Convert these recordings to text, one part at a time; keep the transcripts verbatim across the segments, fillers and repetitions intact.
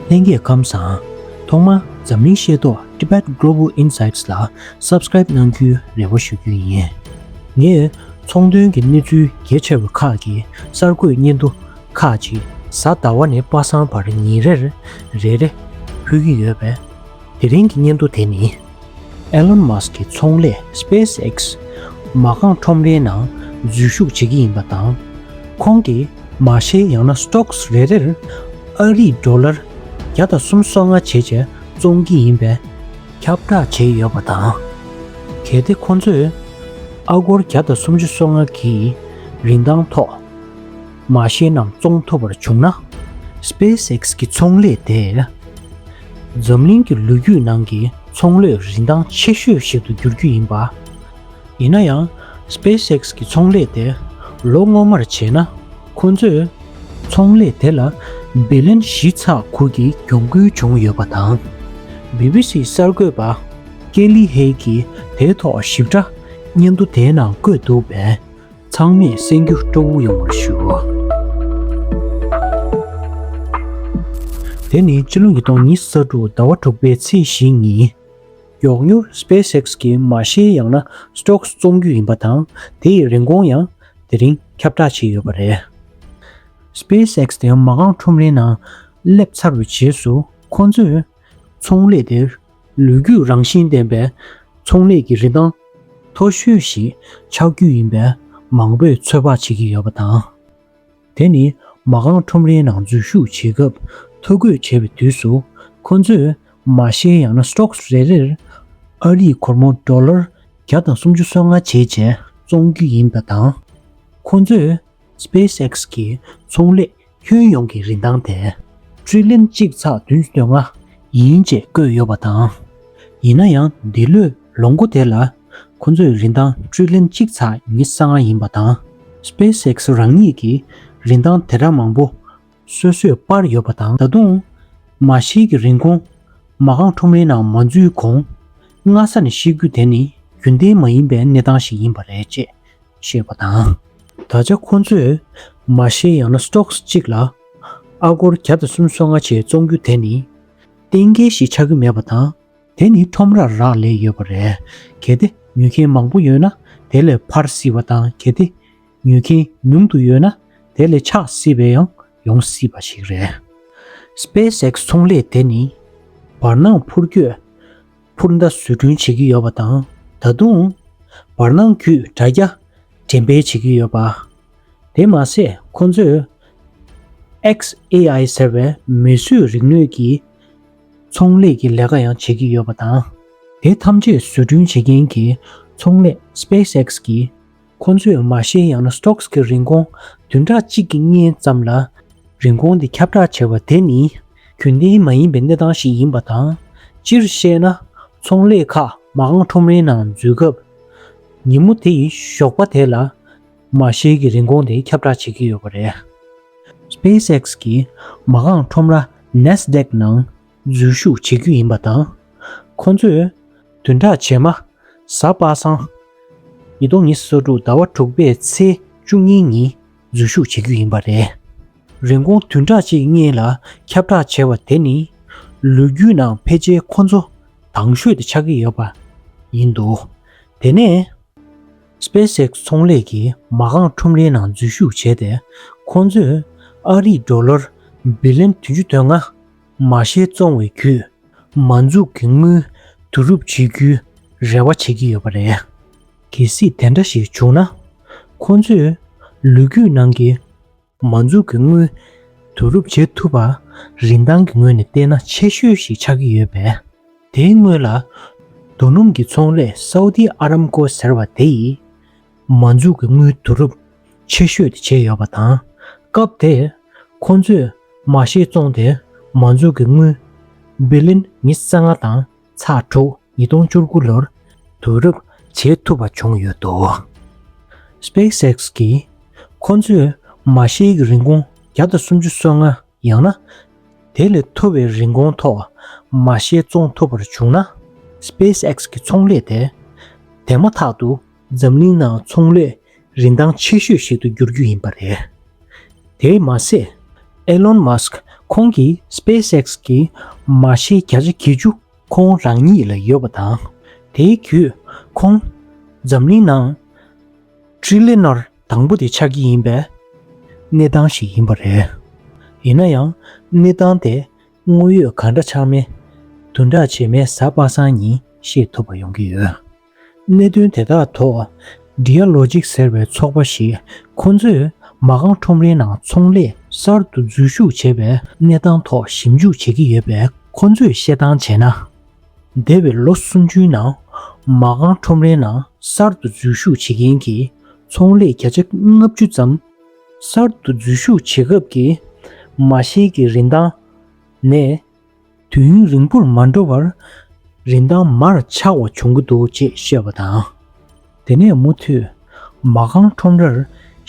ལྷན་རྒྱས་ཁམས་བཟང་། ཐོག་མར་འཛམ་གླིང་ཤེས་རྟོགས་Tibet Global Insights ལ་Subscribe གནང་རྒྱུའི་རེ་བ་ཞུ་རྒྱུ་ཡིན། ངས་ཚོང་དོན་གྱི་གནས་ཚུལ་གལ་ཆེ་བ་ཁག་གི་གསར་འགོད་སྙན་ཐོ་ཁག་ཅིག་གཟའ་ཟླ་བ་ནས་པ་སངས་བར་ཉིན་རེར་རེ་རེ་ཕུལ་གྱི་ཡོད་པས། དེ་རིང་གི་སྙན་ཐོ་དེ་ནི། ཨེ་ལོན་མཱ་སི་ཀྱི་ཚོང་ལས་SpaceX མ་རྐང་ཁྲོམ་རའི་ནང་འཛུལ་ཞུགས་བྱེད་ཀྱི་ཡིན་པ་དང་། ཁོང་གིས་མ་ཤེས་ཡང་ན་སི་ཊོག་སི་རེ་རེར་ཨ་རིའི་ཌོ་ལར་བརྒྱ་དང་སུམ་ཅུ་སོ་ལྔ་བྱས་བྱས་བཙོང་གི་ཡིན་པའི་ཁྱབ་བསྒྲགས་བྱས་ཡོད་པ་དང་། གལ་ཏེ་ཁོ་ཚོས་ཨ་སྒོར་བརྒྱ་དང་སུམ་ཅུ་སོ་ལྔ་གི་རིན་ཐང་ཐོག་མ་ཤེས་རྣམས་བཙོང་ཐུབ་པར་བྱུང་ན། SpaceX གི་ཚོང་ལས་དེ་འཛམ་གླིང་གི་ལོ་རྒྱུས་ནང་གི་ཚོང་ལས་རིན་ཐང་ཆེ་ཤོས་ཤིག་ཏུ་འགྱུར་རྒྱུ་ཡིན་པ། ཡིན་ན་ཡང་། SpaceX གི་ཚོང་ལས་དེ་ལོ་སྔོན་མར་བྱས་ན། ཁོ་ཚོས་ཚོང་ལས་དེ་ལ་བི་ལན་བཞི་ཚེག་དགུ་གི་གྱོང་གུན་བྱུང་ཡོད་པ་དང་། བི་བི་སི་གསར་འགོད་པ་ཀེ་ལི་ཧེ་གིས་དེའི་ཐོག་ཞིབ་ཕྲ་སྙན་ཐོ་དེའི་ནང་བཀོད་འདུག་པས། ཚང་མས་གསན་རྒྱུ་སྤྲོ་བོ་ཡོང་བར་ཞུ། དེ་ནི་སྤྱི་ལོ་ཉིས་སྟོང་ཉི་ཤུ་རྩ་དྲུག་ཟླ་བ་དྲུག་པའི་ཚེས་བཞི་ཉིན། མགྱོགས་མྱུར་SpaceX གིས་མ་ཤེས་ཡང་ན་སི་ཊོག་སི་བཙོང་རྒྱུ་ཡིན་པ་དང་། དེ་ཡི་རིན་གོང་ཡང་དེ་རིང་ཁྱབ་བསྒྲགས་བྱས་ཡོད་པ་རེད། SpaceX དེ་མ་རྐང་ཁྲོམ་རའི་ནང་སླེབས་ཚར་བའི་རྗེས་སུ། ཁོ་ཚོས་ཚོང་ལས་དེ་ལོ་རྒྱུས་རང་བཞིན་ལྡན་པའི་ཚོང་ལས་ཀྱི་རིན་ཐང་མཐོ་ཤོས་ཤིག་ཆགས་རྒྱུ་ཡིན་པའི་མང་པོས་ཚོད་དཔག་བྱེད་ཀྱི་ཡོད་པ་དང་། དེ་ནི་མ་རྐང་ཁྲོམ་རའི་ནང་འཛུལ་ཞུགས་བྱེད་སྐབས་ཐོ་འགོད་བྱས་པའི་དུས་སུ། ཁོ་ཚོས་མ་ཤེས་ཡང་ན་སི་ཊོག་སི་རེ་རེར་ཨ་རིའི་སྒོར་མོ་ཌོ་ལར་བརྒྱ་དང་སུམ་ཅུ་སོ་ལྔ་བྱས་བྱས་བཙོང་རྒྱུ་ཡིན་པ་དང་། ཁོ་ཚོས་SpaceX གི་ཚོང་ལས་ཁྱོན་ཡོངས་ཀྱི་རིན་ཐང་དེ་ཊི་རི་ལི་ཡོན་གཅིག་ཚེག་བདུན་ཅུ་དོན་ལྔ་ཡིན་ཅེས་བཀོད་ཡོད་པ་དང་། ཡིན་ན་ཡང་འདི་ལོའི་ལོ་མགོ་དེ་ལ་ཁོ་ཚོའི་རིན་ཐང་ཊི་རི་ལི་ཡོན་གཅིག་ཚེག་ཉི་ཤུ་རྩ་ལྔ་ཡིན་པ་དང་། SpaceX རང་ཉིད་ཀྱིས་རིན་ཐང་དེ་འདྲ་མང་པོ་སོ་སོས་སྤར་ཡོད་པ་དང་། ད་དུང་མ་ཤེས་ཀྱི་རིན་གོང་མ་རྐང་ཁྲོམ་རའི་ནང་མ་འཛུལ་གོང་སྔ་ས་ནས་ཤེས་རྒྱུ་དེ་ནི་རྒྱུན་ལྡན་མ་ཡིན་པའི་གནས་སྟངས་ཤིག་ཡིན་པ་རེད་ཅེས་བཤད་པ་དང་། ད་ཆ་ཁོ་ཚོས་མ་ཤེས་ཡང་ན་སི་ཊོག་སི་གཅིག་ལ་ཨ་སྒོར་བརྒྱ་དང་སུམ་ཅུ་སོ་ལྔ་བྱས་བཙོང་རྒྱུ་དེ་ནི་གཏན་འཁེལ་ཞིག་ཆགས་ཀྱི་མེད་པ་དང་། དེ་ནི་ཁྲོམ་རར་རག་ལས་ཡོད་པ་རེད། གལ་ཏེ་ཉོ་མཁན་མང་པོ་ཡོད་ན་དེ་ལས་འཕར་སྲིད་པ་དང་། གལ་ཏེ་ཉོ་མཁན་ཉུང་དུ་ཡོད་ན་དེ་ལས་ཆག་སྲིད་པའི་ཡང་ཡོང་སྲིད་པ་ཞིག་རེད། SpaceX ཚོང་ལས་དེ་ནི་བར་སྣང་འཕུར་སྐྱོད་འཕུར་མདའ་བཟོ་སྐྲུན་བྱེད་ཀྱི་ཡོད་པ་དང་། ད་དུང་བར་སྣང་བརྒྱུད་དྲ་རྒྱ་འགྲེམས་སྤེལ་བྱེད་ཀྱི་ཡོད་པ། དེ་མ་ཟད་ཁོ་ཚོས་ཨེག་སི་ཨེ་ཨའི་ཟེར་བའི་མིས་བཟོས་རིག་ནུས་ཀྱི་ཚོང་ལས་ཀྱི་ལས་ཀ་ཡང་བྱེད་ཀྱི་ཡོད་པ་དང་། དེ་ཐམས་ཅད་བཟོ་སྐྲུན་བྱེད་མཁན་གྱི་ཚོང་ལས་SpaceX གིས་ཁོ་ཚོས་མ་ཤེས་ཡང་ན་སི་ཊོག་སི་གི་རིན་གོང་བདུན་ཕྲག་གཅིག་གི་སྔོན་ཙམ་ལ་རིན་གོང་དེ་ཁྱབ་བསྒྲགས་བྱས་པ་དེ་ནི་རྒྱུན་ལྡན་མ་ཡིན་པའི་གནས་སྟངས་ཤིག་ཡིན་པ་དང་། སྤྱིར་བཤད་ན་ཚོང་ལས་ཁག་མ་རྐང་ཁྲོམ་རའི་ནང་འཛུལ་སྐབས་ཉིན་མོ་དེ་ཡི་ཞོགས་པ་དེ་ལ་མ་ཤེས་ཀྱི་རིན་གོང་དེ་ཁྱབ་བསྒྲགས་བྱེད་ཀྱི་ཡོད་པ་རེད། SpaceX གིས་མ་རྐང་ཁྲོམ་ར་Nasdaq ནང་འཛུལ་ཞུགས་བྱེད་རྒྱུ་ཡིན་པ་དང་། ཁོ་ཚོས་བདུན་ཕྲག་རྗེས་མ་གཟའ་པ་སངས་ཉིས་སྟོང་ཉི་ཤུ་རྩ་དྲུག་ཟླ་བ་དྲུག་པའི་ཚེས་བཅུ་གཉིས་ཉིན་འཛུལ་ཞུགས་བྱེད་རྒྱུ་ཡིན་པ་རེད། རིན་གོང་བདུན་ཕྲག་གཅིག་སྔོན་ལ་ཁྱབ་བསྒྲགས་བྱས་པ་དེ་ནི་ལོ་རྒྱུས་ནང་ཕལ་ཆེར་ཁོ་ཚོ་དང་ཤོས་དེ་ཆགས་ཀྱི་ཡོད་པ་ཡིན་འདུག་དེ་ནས། SpaceX ཚོང་ལས་ཀྱིས་མ་རྐང་ཁྲོམ་རའི་ནང་འཛུལ་ཞུགས་བྱས་ཏེ། ཁོང་ཚོས་ཨ་རིའི་ཌོ་ལར་བི་ལན་བདུན་ཅུ་དོན་ལྔ་མ་ཤེས་བཙོང་བའི་བརྒྱུད། མ་འཛུགས་ཀྱི་དངུལ་བསྡུ་རུབ་བྱེད་རྒྱུའི་རེ་བ་བྱེད་ཀྱི་ཡོད་པ་རེད། གལ་སྲིད་དེ་འདྲ་ཞིག་བྱུང་ན། ཁོང་ཚོས་ལོ་རྒྱུས་ནང་གི་མ་འཛུགས་ཀྱི་དངུལ་བསྡུ་རུབ་བྱེད་ཐུབ་པ། རིན་ཐང་གི་ངོས་ནས་བལྟས་ན་ཆེ་ཤོས་ཤིག་ཆགས་ཀྱི་ཡོད་པས། དེའི་སྔོན་ལ། རྡོ་སྣུམ་གྱི་ཚོང་ལས་Saudi Aramco ཟེར་བ་དེ་ཡིས། མ་འཛུགས་ཀྱི་དངུལ་བསྡུ་རུབ་ཆེ་ཤོས་དེ་བྱས་ཡོད་པ་དང་། སྐབས་དེར་ཁོ་ཚོས་མ་ཤེས་བཙོང་སྟེ་མ་འཛུགས་ཀྱི་དངུལ་བི་ལན་ཉི་ཤུ་རྩ་ལྔ་དང་ཚེག་དྲུག་ཉིས་སྟོང་བཅུ་དགུ་ལོར་བསྡུ་རུབ་བྱེད་ཐུབ་པ་བྱུང་ཡོད་འདུག SpaceX གིས་ཁོ་ཚོས་མ་ཤེས་ཀྱི་རིན་གོང་བརྒྱ་དང་སུམ་ཅུ་སོ་ལྔ། ཡང་ན། དེ་ལས་མཐོ་བའི་རིན་གོང་ཐོག་མ་ཤེས་བཙོང་ཐུབ་པར་བྱུང་ན། SpaceX གི་ཚོང་ལས་དེ། དེ་མ་ཐག་ཏུ་འཛམ་གླིང་ནང་ཚོང་ལས་རིན་ཐང་ཆེ་ཤོས་ཤིག་ཏུ་འགྱུར་རྒྱུ་ཡིན་པ་རེད། དེས་མ་ཟད། ཨེ་ལོན་མཱ་སྐ་ ཁོང་གིས་སྤེས་ཨེགས་ཀྱི་མ་ཤེས་བརྒྱ་ཆ་བརྒྱད་ཅུ་ཁོང་རང་ཉིད་ལ་ཡོད་པ་དང་། དེའི་བརྒྱུད་ཁོང་འཛམ་གླིང་ནང་ཊི་རི་ལི་ཡོ་ནར་དང་པོ་དེ་ཆགས་ཀྱི་ཡིན་པའི་གནས་སྟངས་ཤིག་ཡིན་པ་རེད། ཡིན་ན་ཡང་གནས་སྟངས་དེ་དངོས་ཡོད་གང་འདྲ་ཆགས་མིན་བདུན་ཕྲག་རྗེས་མའི་གཟའ་པ་སངས་ཉིན་ཤེས་ཐུབ་པ་ཡོང་གི་ཡོད། གནད་དོན་དེ་དག་ཐོག Dealogic ཟེར་བའི་ཚོགས་པ་ཞིག་ཁོ་ཚོས་མ་རྐང་ཁྲོམ་རའི་ནང་ཚོང་ལས་གསར་དུ་འཛུལ་ཞུགས་བྱས་པའི་གནས་སྟངས་ཐོག་ཞིབ་འཇུག་བྱེད་ཀྱི་ཡོད་པས། ཁོ་ཚོས་བཤད་སྟངས་བྱས་ན། འདས་པའི་ལོ་སུམ་ཅུའི་ནང་མ་རྐང་ཁྲོམ་རའི་ནང་གསར་དུ་འཛུལ་ཞུགས་བྱེད་མཁན་གྱི་ཚོང་ལས་བརྒྱ་ཆ་ལྔ་བཅུ་ཙམ་གསར་དུ་འཛུལ་ཞུགས་བྱེད་སྐབས་ཀྱི་མ་ཤེས་ཀྱི་རིན་ཐང་ནས། དུས་ཡུན་རིང་པོར་མ་འགྲོ་བར་རིན་ཐང་མར་ཆག་པ་བྱུང་གི་འདུག་ཅེས་བཤད་པ་དང་། དེ་ནས་མུ་མཐུད་མ་རྐང་ཁྲོམ་རར་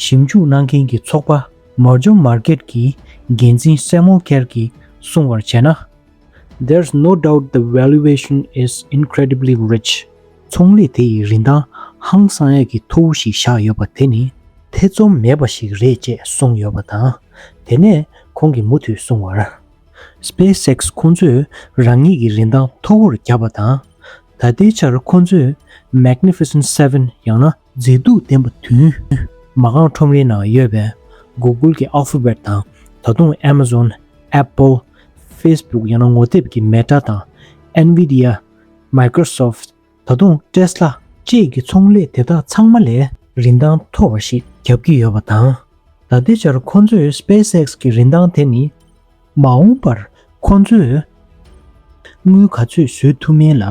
ཞིབ་འཇུག་གནང་མཁན་གྱི་ཚོགས་པ་Mergem Market གྱི་འགན་འཛིན་Samuel Kerr གྱིས་གསུངས་པར་བྱས་ན། There's no doubt the valuation is incredibly rich. ཚོང་ལས་དེ་ཡི་རིན་ཐང་ཧང་སང་ཡག་གི་མཐོ་བོ་ཞིག་བཞག་ཡོད་པ་དེ་ནི་ཐེ་ཚོམ་མེད་པ་ཞིག་རེད་ཅེས་གསུངས་ཡོད་པ་དང་། དེ་ནས་ཁོང་གིས་མུ་མཐུད་གསུངས་པར། སྤེས་ཨེགས་ཁོང་ཚོས་རང་ཉིད་ཀྱི་རིན་ཐང་མཐོ་བོར་བརྒྱབ་པ་དང་། ད་ལྟའི་ཆར་ཁོང་ཚོས་Magnificent Seven ཡང་ན་མཛེས་སྡུག་ལྡན་པ་བདུན། མ་རྐང་ཁྲོམ་རའི་ནང་ཡོད་པའི་Google གྱི་Alphabet དང་། ད་དུང་Amazon, Apple, Facebook ཡང་ན་ངོ་དེབ་ཀྱི་Meta དང་། Nvidia, Microsoft ད་དུང་Tesla བཅས་ཀྱི་ཚོང་ལས་དེ་དག་ཚང་མ་ལས་རིན་ཐང་མཐོ་བ་ཞིག་བརྒྱབ་ཀྱི་ཡོད་པ་དང་། ད་ལྟའི་ཆར་ཁོ་ཚོས་སྤེས་ཨེགས་ཀྱི་རིན་ཐང་དེ་ནི་མ་འོངས་པར་ཁོ་ཚོས་དངུལ་ག་ཚོད་བཟོ་ཐུབ་མིན་ལ་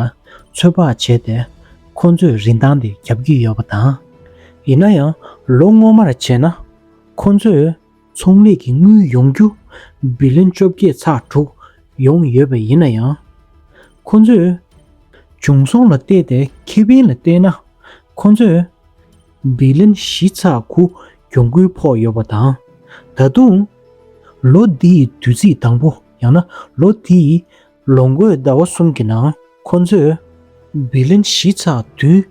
ཚོད་དཔག་བྱས་ཏེ་ཁོ་ཚོས་རིན་ཐང་དེ་བརྒྱབ་ཀྱི་ཡོད་པ་དང་། ཡིན་ན་ཡང་ལོ་སྔོན་མར་བྱས་ན་ཁོ་ཚོས་ཚོང་ལས་ཀྱི་དངུལ་ཡོང་རྒྱུ་བི་ལི་ཡོན་བཅོ་བརྒྱད་ཚེག་དྲུག་ཡོང་ཡོད་པ་ཡིན་ན་ཡང་། ཁོ་ཚོས་བྱུང་སོང་ལ་བལྟས་ཏེ་ཁེ་ཕན་ལ་བལྟས་ན་ཁོ་ཚོས་བི་ལི་ཡོན་བཞི་ཚེག་དགུ་གྱོང་གུན་ཕོག་ཡོད་པ་དང་། ད་དུང་ལོ་འདིའི་དུས་ཚིགས་དང་པོ་ཡང་ན་ལོ་འདིའི་ལོ་འགོའི་ཟླ་བ་གསུམ་གྱི་ནང་ཁོ་ཚོས་བི་ལི་ཡོན་བཞི་ཚེག་བདུན་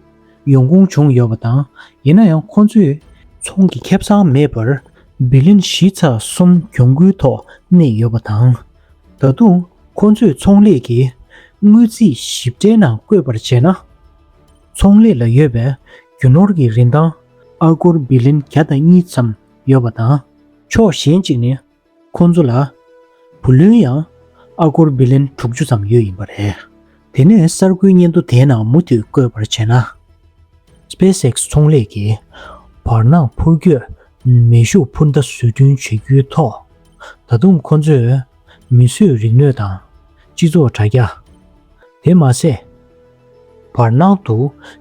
ཡོང་ཁུངས་བྱུང་ཡོད་པ་དང་། ཡིན་ན་ཡང་ཁོ་ཚོས་ཚོང་གི་ཁེ་བཟང་མེད་པར་བི་ལི་ཡོན་བཞི་ཚེག་གསུམ་གྱོང་གུན་ཐོག་གནས་ཡོད་པ་དང་། ད་དུང་ཁོ་ཚོས་ཚོང་ལས་ཀྱི་དངུལ་རྩིས་ཞིབ་ཕྲའི་ནང་བཀོད་པར་བྱས་ན། ཚོང་ལས་ལ་ཡོད་པའི་རྒྱུ་ནོར་གྱི་རིན་ཐང་ཨ་སྒོར་བི་ལི་ཡོན་བརྒྱ་དང་གཉིས་ཙམ་ཡོད་པ་དང་། ཕྱོགས་གཞན་གཅིག་ནས། ཁོང་ཚོ་ལ་བུ་ལོན་ཡང་ཨ་སྒོར་བི་ལི་ཡོན་དྲུག་ཅུ་ཙམ་ཡོད་ཡིན་པ་རེད། དེ་ནས་གསར་འགོད་སྙན་ཐོ་དེའི་ནང་མུ་མཐུད་བཀོད་པར་བྱས་ན། སྤེས་ཨེགས་ཚོང་ལས་ཀྱིས་བར་སྣང་འཕུར་སྐྱོད་མེ་ཤུགས་འཕུར་མདའ་བཟོ་སྐྲུན་བྱེད་རྒྱུའི་ཐོག་ད་དུང་ཁོ་ཚོས་མིས་བཟོས་རིག་ནུས་དང་སྤྱི་ཚོགས་དྲ་རྒྱ། དེ་མ་ཟད། བར་སྣང་དུ་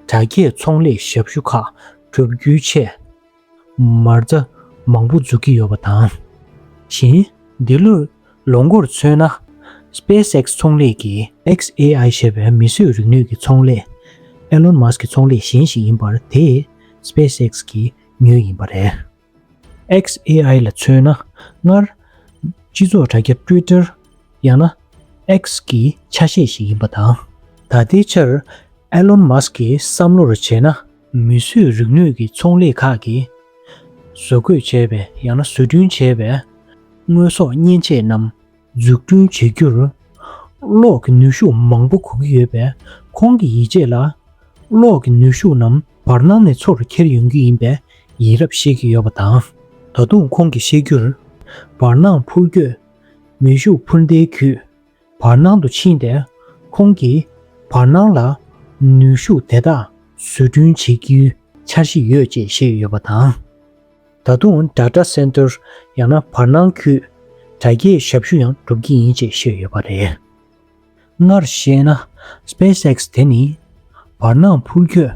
དྲ་རྒྱའི་ཚོང་ལས་ཞབས་ཞུ་ཁག་བསྒྲུབ་རྒྱུའི་ཆེད། མ་རྩ་མང་པོ་འཛུགས་ཀྱི་ཡོད་པ་དང་། བཞིན། འདི་ལོའི་ལོ་འགོར་མཚོན་ན། སྤེས་ཨེགས་ཚོང་ལས་ཀྱིས་ཨེགས་ཨེ་ཨའི་ཞེས་པའི་མིས་བཟོས་རིག་ནུས་ཀྱི་ཚོང་ལས། ཨེ་ལོན་མཱ་སི་ཀྱི་ཚོང་ལས་གཞན་ཞིག་ཡིན་པར་དེ་སྤེས་ཨེགས་ཀྱིས་ཉོས་ཡིན་པ་རེད། ཨེགས་ཨེ་ཨའི་ལ་མཚོན་ན་སྔར། སྤྱི་ཚོགས་དྲ་རྒྱ་Twitter ཡང་ན་X གི་ཆ་ཤས་ཤིག་ཡིན་པ་དང་། ད་ལྟའི་ཆར་ཨེ་ལོན་མཱ་སི་ཀྱི་བསམ་བློར་བྱས་ན། མིས་བཟོས་རིག་ནུས་ཀྱི་ཚོང་ལས་ཁག་གིས་བཟོ་བཀོད་བྱས་པའི་ཡང་ན་བཟོ་སྐྲུན་བྱས་པའི་དངོས་ཟོག་མཉེན་ཆས་རྣམས་འཛུགས་སྐྲུན་བྱེད་རྒྱུར་གློག་གི་ནུས་ཤུགས་མང་པོ་དགོས་ཀྱི་ཡོད་པས། ཁོང་གི་ཡིད་ཆེས་ལ། གློག་གི་ནུས་ཤུགས་རྣམས་བར་སྣང་ནས་ཚུར་འཁྱེར་ཡོང་རྒྱུ་ཡིན་པའི་ཡིད་རབས་བཤད་ཀྱི་ཡོད་པ་དང་། ད་དུང་ཁོང་གིས་བཤད་རྒྱུར། བར་སྣང་འཕུར་སྐྱོད་མེ་ཤུགས་འཕུར་མདའི་བརྒྱུད་བར་སྣང་དུ་ཕྱིན་ཏེ། ཁོང་གིས་བར་སྣང་ལ་ནུས་ཤུགས་དེ་དག་བཟོ་སྐྲུན་བྱེད་རྒྱུའི་འཆར་གཞི་ཡོད་ཅེས་བཤད་ཡོད་པ་དང་། ད་དུང་data center ཡང་ན་བར་སྣང་ཁུལ་དྲ་རྒྱའི་ཞབས་ཞུ་ཡང་སྒྲུབ་ཀྱི་ཡིན་ཅེས་བཤད་ཡོད་པ་རེད། སྔར་བཤད་ན། SpaceX དེ་ནི་བར་སྣང་འཕུར་སྐྱོད་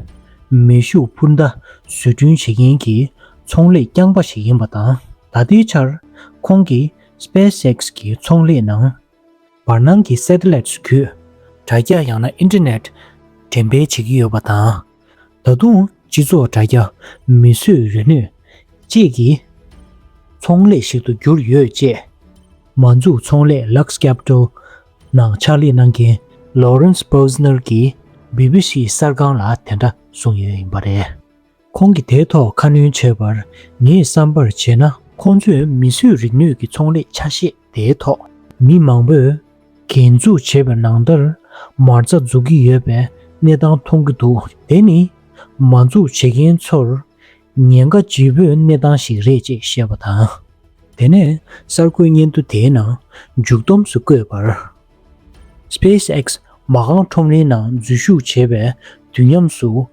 མེ་ཤུགས་འཕུར་མདའ་བཟོ་སྐྲུན་བྱེད་མཁན་གྱི་ཚོང་ལས་རྐྱང་པ་ཞིག་ཡིན་པ་དང་། ད་ལྟའི་ཆར་ཁོང་གིས་SpaceX གི་ཚོང་ལས་ནང་བར་སྣང་གི་satellites བརྒྱུད་དྲ་རྒྱ་ཡང་ན་ཨིན་ཊར་ནེཊ་འགྲེམས་སྤེལ་བྱེད་ཀྱི་ཡོད་པ་དང་། ད་དུང་སྤྱི་ཚོགས་དྲ་རྒྱ་མིས་བཟོས་རིག་ནུས་བཅས་ཀྱི་ཚོང་ལས་ཤིག་ཏུ་གྱུར་ཡོད་ཅེས། མ་འཛུགས་ཚོང་ལས་Lux Capital ནང་ཕྱག་ལས་གནང་མཁན་Lawrence Posner གྱིས་བི་བི་སི་གསར་ཁང་ལ་དེ་འདྲ་གསུངས་ཡོད་ཡིན་པ་རེད། ཁོང་གིས་དེའི་ཐོག་ཁ་སྣོན་བྱས་པར། ངས་བསམ་པར་བྱས་ན། ཁོང་ཚོས་མིས་བཟོས་རིག་ནུས་ཀྱི་ཚོང་ལས་ཆ་ཤས་དེའི་ཐོག་ མི་མང་པོས་འགན་འཛུགས་བྱས་པའི་ནང་ལྟར་མ་རྩ་འཛུགས་ཀྱི་ཡོད་པའི་གནས་སྟངས་མཐོང་གི་འདུག་དེ་ནི་མ་འཛུགས་བྱེད་མཁན་ཚོར་ཉེན་ཁ་ལྗིད་པོའི་གནས་སྟངས་ཤིག་རེད་ཅེས་བཤད་པ་དང་། དེ་ནས་གསར་འགོད་སྙན་ཐོ་དེའི་ནང་མཇུག་བསྡོམས་སུ་བཀོད་པར། SpaceX མ་རྐང་ཁྲོམ་རའི་ནང་འཛུལ་ཞུགས་བྱས་པའི་དུས་མཉམ་དུ།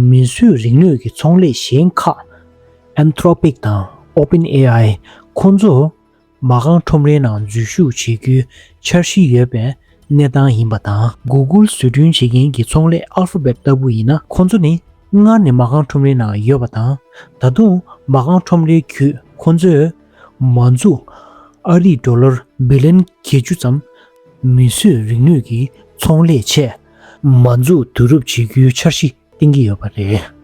མིས་བཟོས་རིག་ནུས་ཀྱི་ཚོང་ལས་གཞན་ཁག Anthropic དང་OpenAI ཁོང་ཚོ་མ་རྐང་ཁྲོམ་རའི་ནང་འཛུལ་ཞུགས་བྱེད་རྒྱུའི་འཆར་གཞི་ཡོད་པའི་གནས་སྟངས་ཡིན་པ་དང་། Google བཟོ་སྐྲུན་བྱེད་མཁན་གྱི་ཚོང་ལས་Alphabet ལྟ་བུ་ཡིན་ན། ཁོང་ཚོ་ནི་སྔར་ནས་མ་རྐང་ཁྲོམ་རའི་ནང་ཡོད་པ་དང་། ད་དུང་མ་རྐང་ཁྲོམ་རའི་བརྒྱུད་ཁོང་ཚོས་མ་འཛུགས་ཨ་རིའི་ཌོ་ལར་བི་ལན་བརྒྱད་ཅུ་ཙམ་མིས་བཟོས་རིག་ནུས་ཀྱི་ཚོང་ལས་ཆེད་མ་འཛུགས་བསྡུ་རུབ་བྱེད་རྒྱུའི་འཆར་གཞི་བཏིང་གི་ཡོད་པ་རེད།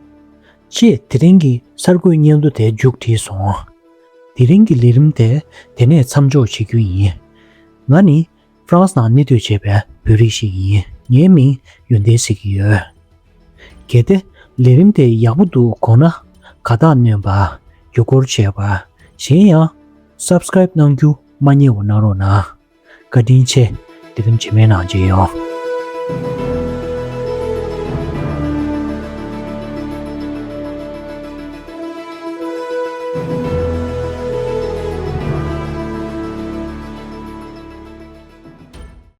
ཅེས་དེ་རིང་གི་གསར་འགོད་སྙན་ཐོ་དེ་མཇུག་བསྒྲིལ་སོང་། དེ་རིང་གི་ལས་རིམ་དེ་དེ་ནས་མཚམས་འཇོག་བྱེད་རྒྱུ་ཡིན། ང་ནི་ཧྥ་རན་སི་ནང་གནས་སྡོད་བྱས་པའི་བོད་རིགས་ཤིག་ཡིན། ངའི་མིང་ཡོན་ཏན་ཟེར་གྱི་ཡོད། གལ་ཏེ་ལས་རིམ་དེ་ཡག་པོ་འདུག་དགོངས་ན། དགའ་རྟགས་སྣོན་པ། བརྒྱུད་སྐུར་བྱས་པ། གཞན་ཡང་Subscribe གནང་རྒྱུ་མ་བསྙེལ་བ་གནང་རོགས་གནང་། བཀའ་དྲིན་ཆེ། ལས་རིམ་རྗེས་མའི་ནང་མཇལ་ཡོང་།